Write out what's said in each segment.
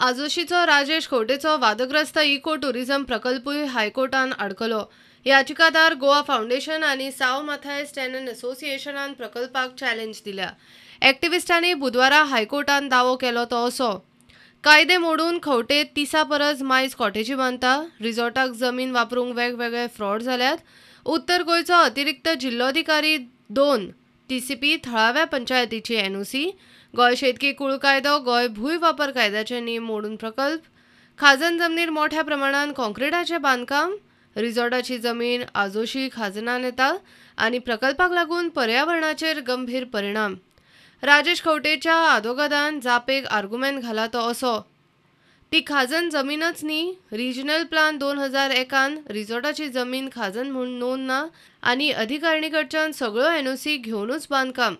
आजोशीचो राजेश खंवटेचो वादग्रस्त eco tourism प्रकल्पूय हायकोर्टान आडकलो. याचिकादार Goa foundation आनी साव माथाय स्टॅनन असोसिएशनान प्रकल्पाक चॅलेंज दिल्या. एक्टिविस्टांनी बुधवारा हायकोर्टान दावो केलो तो असो: कायदे मोडून खंवटे 30 परस मायज कॉटेजी बांदता, रिसॉर्टाक जमीन वापरूंक वेगवेगळे फ्रॉड जाल्यात. उत्तर गोंयचो अतिरिक्त जिल्लोधिकारी 2 TCP थळाव्या पंचायतीची NOC, Goa शेतकी कुळ कायदो, गोंय भूंय वापर कायद्याचे नेम मोडून प्रकल्प, खाजन जमनीर मोठ्या प्रमाणात कॉन्क्रिटाचें बांदकाम, रिसॉर्टाची जमीन आजोशी खाजनान येता आनी प्रकल्पाक लागून पर्यावरणाचेर गंभीर परिणाम. राजेश खंवटेच्या आदोगादान जापेक आर्गुमेंत घाला तो असो: ती खाजन जमीनच न्ही, रिजनल प्लान 2001 रिसॉर्टाची जमीन खाजन म्हूण नोंद ना आनी अधिकारिणी कडच्यान सगळ्यो NOC घेवनूच बांदकाम.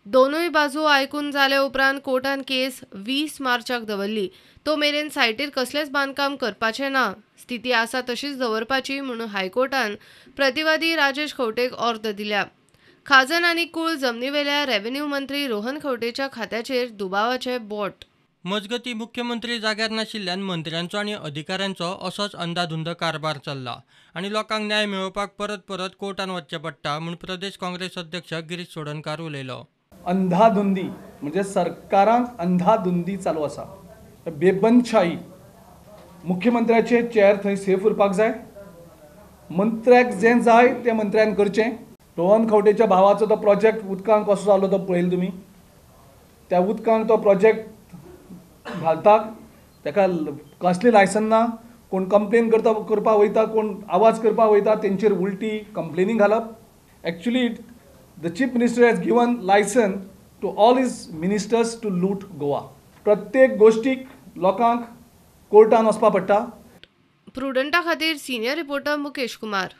दोनूय बाजू आयकून जाले उपरांत कोर्टान केस 20 मार्चाक दवरली. तो मेरेन सायटीर कसलेंच बांदकाम करपाचें ना, स्थिती आसा तशीच दवरपाची म्हणून हायकोर्टान प्रतिवादी राजेश खंवटेक ऑर्द दिल्या. खाजन आनी कुळ जमनीवेल्या रेव्हेन्यू मंत्री रोहन खंवटेच्या खात्याचेर दुबावाचे बोट. मजगती मुख्यमंत्री जाग्यार नाशिल्ल्यान मंत्र्यांचो आनी अधिकाऱ्यांचो असोच अंदाधुंद कारभार चल्ला आनी लोकांक न्याय मेळोवपाक परत परत कोर्टान वचचें पडटा म्हूण प्रदेश काँग्रेस अध्यक्ष गिरीश चोडणकार उलयलो. अंधाधुंदी म्हणजे सरकारांत अंधाधुंदी चालू आसा, बेबंदशाही. मुख्यमंत्र्याचे चेअर थंय सेफ उरपाक जाय, मंत्र्याक जें जाय तें मंत्र्यान करचें. रोहन खंवटेच्या भावाचो तो प्रोजेक्ट उदकांत कसो जालो तो पळयलो तुमी. त्या उदकांत तो प्रोजेक्ट घालता, ताका कसली लायसन ना, कोण कंप्लेन करपाक वयता, कोण आवाज करपाक वयता, तेंचेर उलटी कंप्लेनी घालप. Actually the chief minister has given licence to all his ministers to loot Goa. प्रत्येक गोष्टीक लोकांक कोर्टान वचपा पडटा. प्रुडंटा खातीर सिनियर रिपोर्टर मुकेश कुमार.